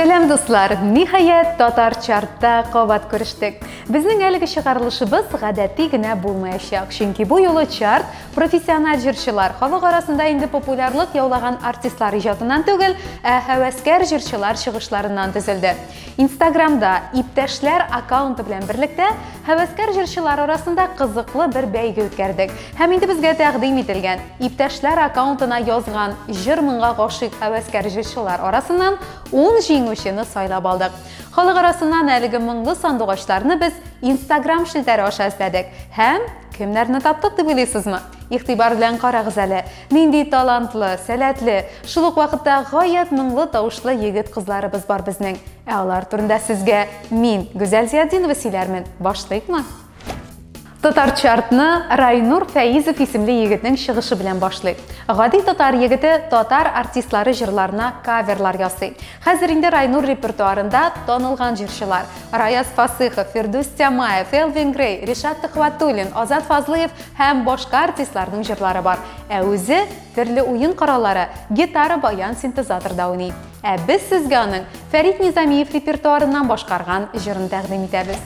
Сәлам, дуслар! Ниһаять, Татар чартта кабат күрештек. Безнең әлеге чыгарылышыбыз гадәти генә булмаячак, чөнки бу юлы чарт профессиональ җырчылар, халык арасында инде популярлык яулаган артистлар иҗатыннан түгел, ә һәвәскәр җырчылар чыгышларыннан төзелде. Инстаграмда Иптәшләр аккаунты белән берлектә һәвәскәр җырчылар арасында кызыклы бер бәйге үткәрдек. Һәм инде безгә тәкъдим ителгән Иптәшләр аккаунтына язган җыр-моңга гашыйк һәвәскәр җырчылар арасыннан 10 җиңүчене сайлап алдык. Халык арасыннан әлеге моңлы сандугачларны без Инстаграм челтәре аша эзләдек. Һәм кемнәрне таптык дип уйлыйсызмы? Игътибар белән карагыз әле, нинди талантлы, сәләтле, шул ук вакытта гаять моңлы тавышлы егет-кызларыбыз бар безнең. Ә алар турында сезгә мин, Гүзәл Зиятдинова сөйләрмен. Башлыйкмы? Татар чартны Райнур Фәизов исемле егетнең чыгышы белән башлый. Гади татар егете татар артистлары җырларына каверлар ясый. Хәзер инде Райнур репертуарында танылган җырчылар Раяз Фасыхов, Фирдүс Тямаев, Элвин Грей, Ришат Төхвәтуллин, Азат Фазлыев һәм башка артистларның җырлары бар. Ә үзе төрле уен кораллары, гитара, баян, синтезаторда уйный. Ә без сезгә аның Фәрит Низамиев репертуарыннан башкарган җырын тәкъдим итәбез.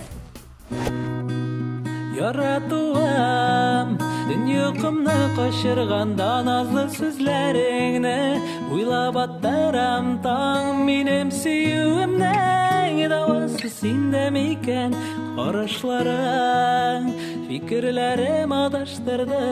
Яратуым, төн йокымны качырганда назлы сүзләреңне уйлап аттырам таң. Минем сөюемнең дәвасы синдә микән? Карашларың фикерләрем адаштырды.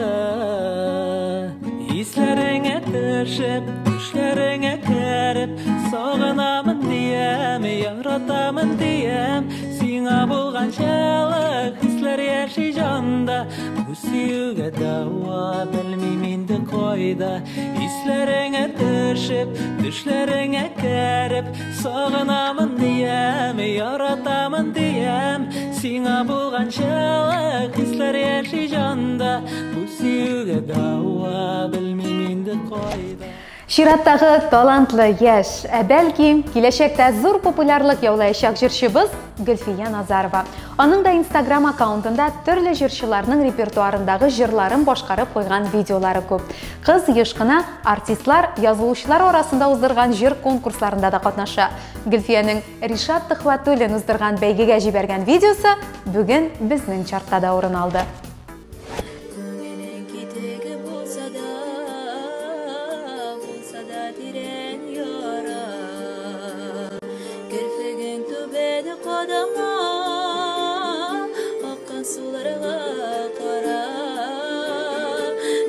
Исләреңә төшеп, төшләреңә кереп, сагынамын диям, яратамын диям. Сиңа булган җылы хисләр яши җанда. Бу сөюгә дәва белмим инде кайда. Исләреңә төшеп, төшләреңә кереп, сагынамын диям, яратамын диям. Сиңа булган җылы хисләр яши җанда. Бу сөюгә дәва белмим инде кайда. Чираттагы талантлы яшь, ә бәлки киләчәктә зур популярлык яулаячак җырчыбыз Гөлфия Назарова. Аның да Инстаграм аккаунтында төрле җырчыларның репертуарындагы җырларын башкарып куйган видеолары күп. Кыз еш кына артистлар, язылучылар арасында уздырган җыр конкурсларында да катнаша. Гөлфиянең Ришат Төхвәтуллин уздырган бәйгегә җибәргән видеосы бүген безнең чартта да урын алды. Күңелең китеге булса да, булса да тирән яра. Керфегең түбән кадама, аккан суларга кара.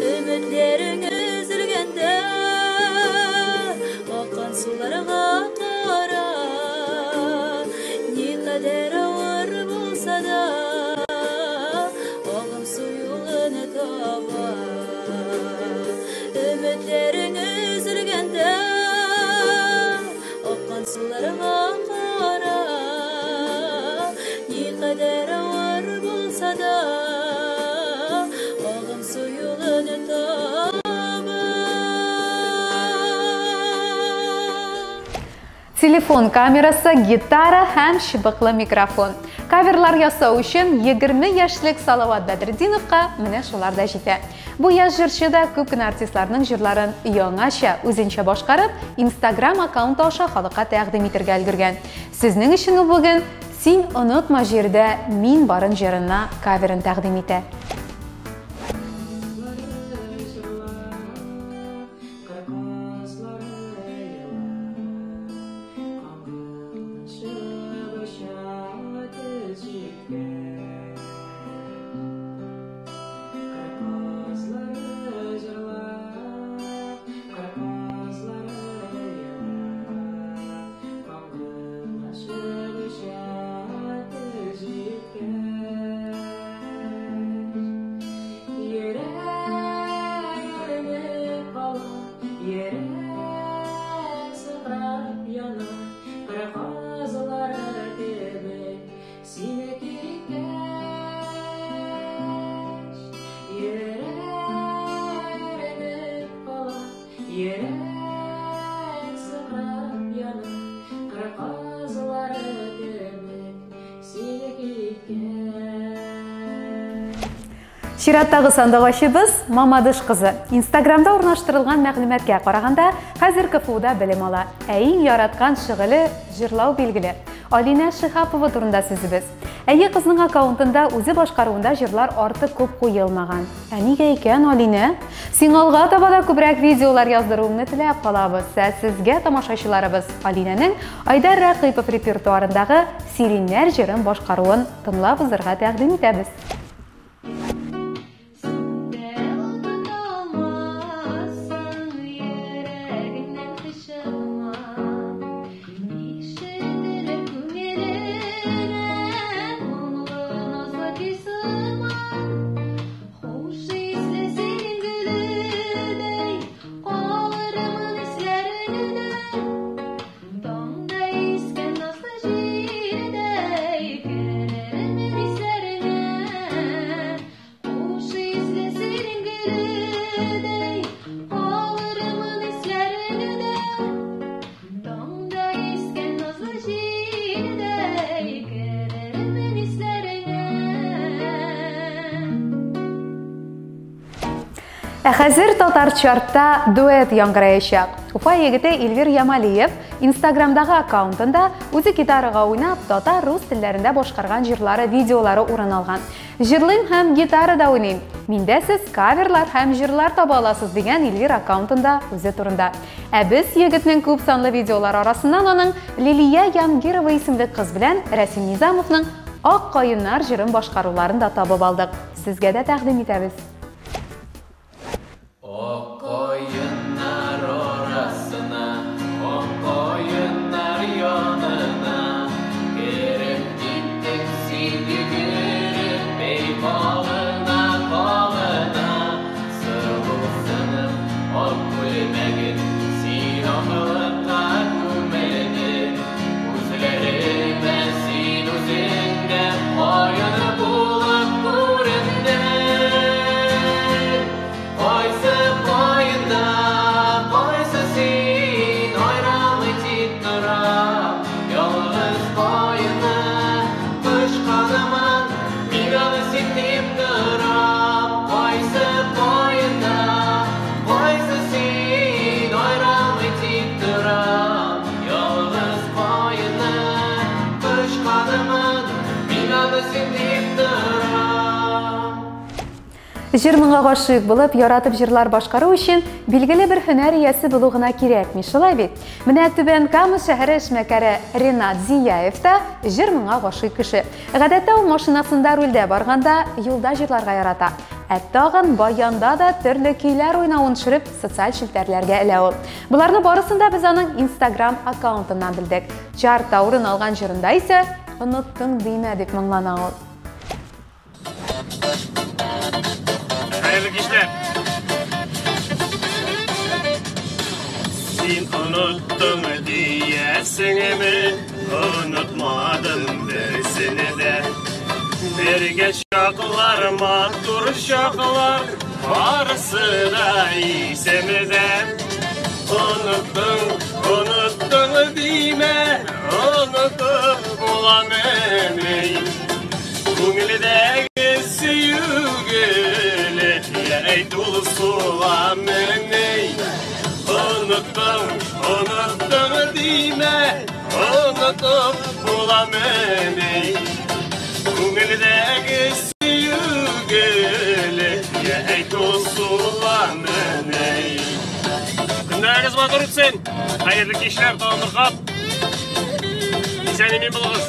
Өметләрең өзелгәндә, аккан суларга кара. Никадәр авыр булса да, агым су юлын таба. Өметләрең өзелгәндә, аккан суларга кара. Никадәр авыр булса да, агым су юлын таба. Телефон камерасы, гитара һәм чыбыклы микрофон. Каверлар ясау өчен 20 яшьлек Салават Бәдретдиновка менә шулар да җитә. Бу яшь җырчы да күп кенә артистларның җырларын яңача, үзенчә башкарып, Инстаграм аккаунты аша халыкка тәкъдим итәргә өлгергән. Сезнең өчен ул бүген Син онытма җирдә мин барын җырына каверын тәкъдим итә. Чираттагы сандыгачыбыз Мамадыш кызы. Инстаграмда урнаштырылган мәгълүматка караганда, хәзер КФУда белем ала. Ә иң яраткан шөгыле җырлау билгеле. Алинә Шиһапова турында сүзебез. Әйе, кызның аккаунтында үзе башкаруында җырлар артык күп куелмаган. Ә нигә икән, Алинә? Сиңа алга таба да күбрәк видеолар яздыруыңны теләп калабыз. Ә сезгә, тамашачыларыбыз, Алинәнең Айдар Рәкыйпов репертуарындагы Сириннәр җырын башкаруын тыңлап узырга тәкъдим итәбез. Ә хәзер татар чартта дуэт яңгыраячак. Уфа егете Эльвир Ямалиев Инстаграмдагы аккаунтында үзе гитарага уйнап, татар, рус телләрендә башкарган җырлары видеолары урын алган. Җырлыйм һәм гитарада уйныйм. Миндә сез каверлар һәм җырлар таба аласыз дигән Эльвир аккаунтында үзе турында. Ә без егетнең күп санлы видеолары арасыннан аның Лилия Янгирова исемле кыз белән Рәсим Низамовның Ак каеннар җырын башкаруларын да табып алдык. Сезгә дә тәкъдим итәбез. Ак каеннар арасына, ак каеннар янына кереп киттең син йөгереп, эй калына, калына. Сылу сыным, ак күлмәген син аклыкка күмелдең. Күзләремә син үзең дә каен булып күрендең. Кайсы каенда, кайсы син, айралмый тик торам. Ялгыз каенны кычканымын, мин аны син дип торам. Кайсы каенда, кайсы син, айралмый тик торам. Ялгыз каенны кычканымын, мин аны син дип торам. Җыр моңа гашыйк булып, яратып җырлар башкару өчен билгеле бер һөнәр иясе булу гына кирәкми, шулай бит? Менә Түбән Кама шәһәре эшмәкәре Ренат Зияев та җыр моңа гашыйк кеше. Гадәттә ул машинасында рульдә барганда юлда җырларга ярата. Ә тагын баянда да төрле көйләр уйнавын төшереп социаль челтәрләргә элә ул. Боларны барысын да без аның Instagram аккаунтыннан белдек. Чартта урын алган җырында исә оныттың димә дип моңлана ул. Хәерле кичләр. Син оныттың диясеңме? Онытмадым берсене дә. Бергә чаклар, матур чаклар, барысы да исемдә. Оныттың, оныттың димә, онытып буламыни? Күңелдәге сөю гөле, әйт ул суламыни? Оныттың, оныттың димә, онытып буламыни? Күңелдәге сөю гөле, әйт ул суламыни? Көннәрегез матур үтсен. Хәерле кичләр, тагын бер кат. Исән-имин булыгыз.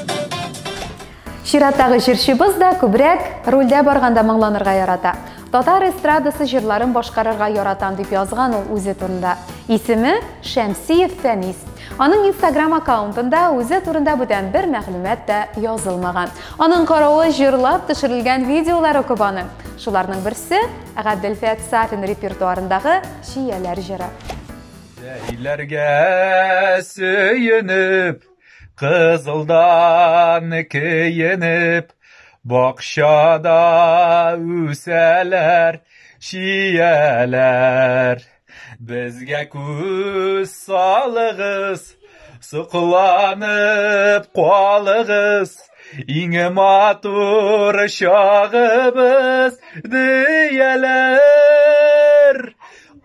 Чираттагы җырчыбыз да күбрәк рульдә барганда моңланырга ярата. Татар эстрадасы җырларын башкарырга яратам дип язган ул үзе турында. Исеме Шәмсиев Фәнис. Аның Instagram аккаунтында үзе турында бүтән бер мәгълүмат та язылмаган. Аның каравы җырлап төшерелгән видеолары күп аның. Шуларның берсе Габделфәт Сафин репертуарындагы Чияләр җыры. Җәйләргә сөенеп, кызылдан киенеп, бакчада үсәләр чияләр. Безгә күз салыгыз, сокланып калыгыз. Иң матур чагыбыз дияләр.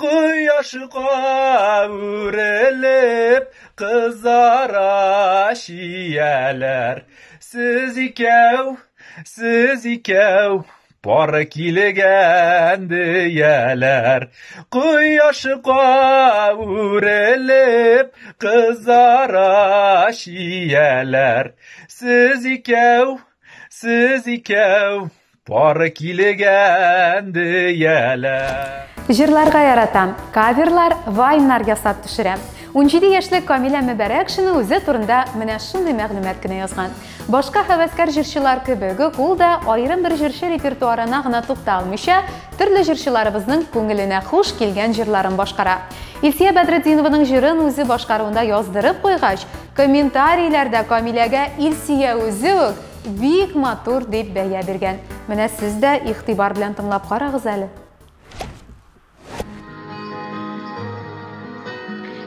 Кояшка үрелеп кызара чияләр. Сез икәү, сез икәү пар килгән дияләр. Кояшка үрелеп кызара чияләр. Сез икәү, сез икәү пар килгән дияләр. Җырларга яратам, каверлар, вайннар ясап төшерәм. 17 яшьлек Камилә Мөбәрәкшина үзе турында менә шундый мәгълүмат кенә язган. Башка һәвәскәр җырчылар кебек үк, ул да аерым бер җырчы репертуарына гына тукталмыйча, төрле җырчыларыбызның күңеленә хуш килгән җырларын башкара. Илсия Бәдретдинованың җырын үзе башкаруында яздырып куйгач, комментарийләрдә Камиләгә Илсия үзе үк бик матур дип бәя биргән. Менә сез дә игътибар белән тыңлап карагыз әле.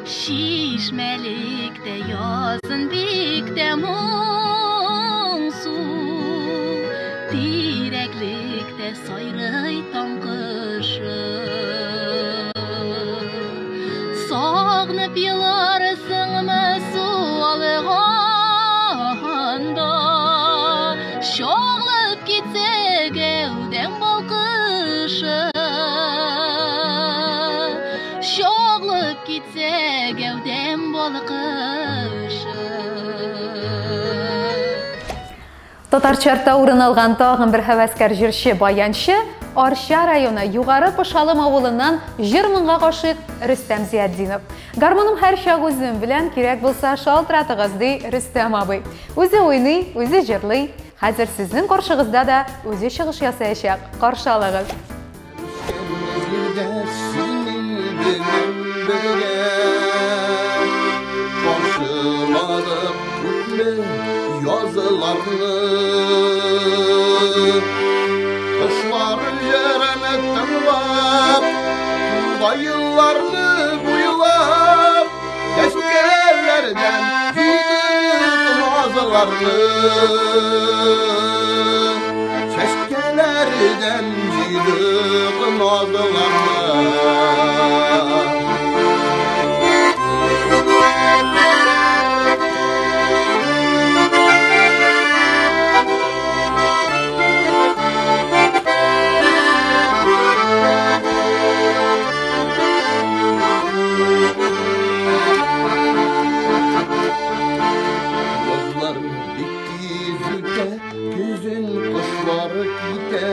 Чишмәлектә язын бик тә моңсу, тирәклектә сайрый таң кошы. Сагынып еларсыңмы су алганда, чагылып китсә гәүдәң балкышы. Чагылып китсә гәүдәм балкышы. Татар чартта урын алган тагын бер һәвәскәр җырчы, баянчы Арча районы Югары Пошалым авылыннан җыр моңга гашыйк Рөстәм Зиятдинов. Гармуным һәрчак үзем белән, кирәк булса шалтыратыгыз, ди Рөстәм абый. Үзе уйный, үзе җырлый. Хәзер сезнең каршыгызда да үзе чыгыш ясаячак. Каршы алыгыз. Каршыладык күпме языларны, Кошлар җырын тыңлап, Каеннарны буйлап, Чәчкәләрдән җыйдык назларны. Чәчкәләрдән җыйдык назларны. Язлар бик тиз үтә, көзен кошлар китә.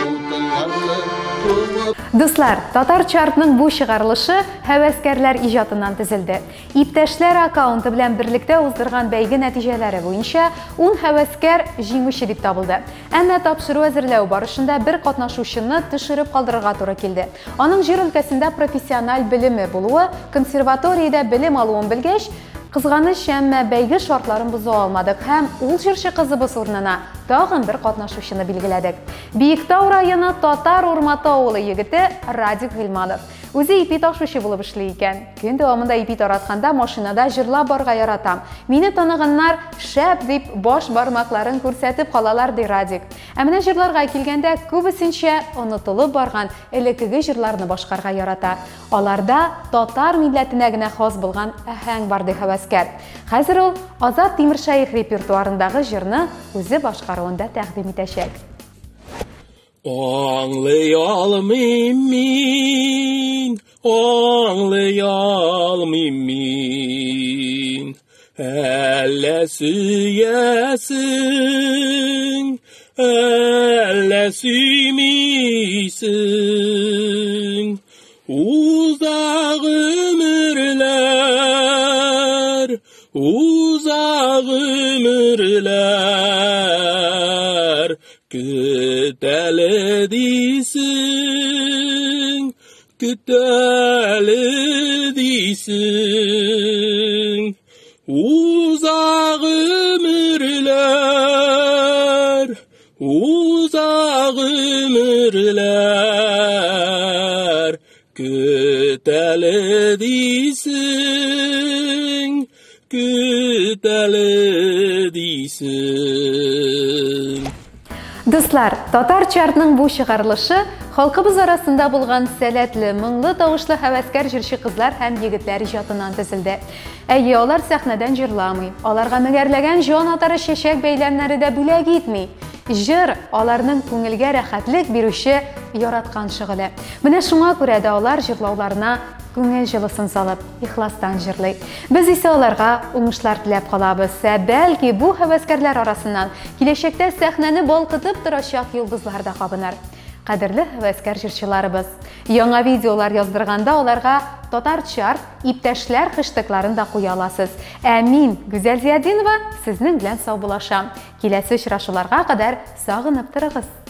Утыннарны куып Дуслар, Татар чартның бу чыгарылышы һәвәскәрләр иҗатыннан төзелде. Иптәшләр аккаунты белән берлектә уздырган бәйге нәтиҗәләре буенча 10 һәвәскәр җиңүче дип табылды. Әмма тапшыру әзерләү барышында бер катнашучыны төшереп калдырырга туры килде. Аның җыр өлкәсендә профессиональ белеме булуы, консерваториядә белем алуын белгәч, кызганыч, әмма бәйге шартларын боза алмадык һәм ул җырчы кызыбыз урынына тагын бер катнашучыны билгеләдек. Биектау районы Татар Урматы авылы егете Радик Гыйльманов. Үзе ипи ташучы булып эшли икән. Көн дәвамында ипи таратканда машинада җырлап барырга яратам. Мине таныганнар шәп дип баш бармакларын күрсәтеп калалар, ди Радик. Ә менә җырларга килгәндә күбесенчә онытылып барган элеккеге җырларны башкарга ярата. Аларда татар милләтенә генә хас булган аһәң бар, ди һәвәскәр. Хәзер ул Азат Тимершәех репертуарындагы җырны үзе башкаруында тәкъдим итәчәк. Аңлый алмыйм мин, аңлый алмыйм мин. Әллә сөясең, әллә сөймисең. Уза гомерләр, уза гомерләр. Көтәле дисең, көтәле дисең. Уза гомерләр, уза гомерләр. Көтәле дисең, көтәле Көт әле дисең. Дуслар, Татар чартның бу чыгарылышы халкыбыз арасында булган сәләтле, моңлы тавышлы һәвәскәр җырчы кызлар һәм егетләр иҗатыннан төзелде. Әйе, алар сәхнәдән җырламый. Аларга меңәрләгән җан атары чәчәк бәйләмнәре дә бүләк итми. Җыр аларның күңелгә рәхәтлек бирүче яраткан шөгыле. Менә шуңа күрә дә алар җырлауларына күңел җылысын салып, ихластан җырлый. Без исә аларга уңышлар теләп калабыз. Ә бәлки бу һәвәскәрләр арасыннан киләчәктә сәхнәне балкытып торачак йолдызлар да кабыныр. Кадерле һәвәскәр җырчыларыбыз, яңа видеолар яздырганда аларга Татар чарт, иптәшләр хэштегларын да куя аласыз. Ә мин, Гүзәл Зиятдинова, сезнең белән саубуллашам. Киләсе очрашуларга кадәр сагынып торыгыз.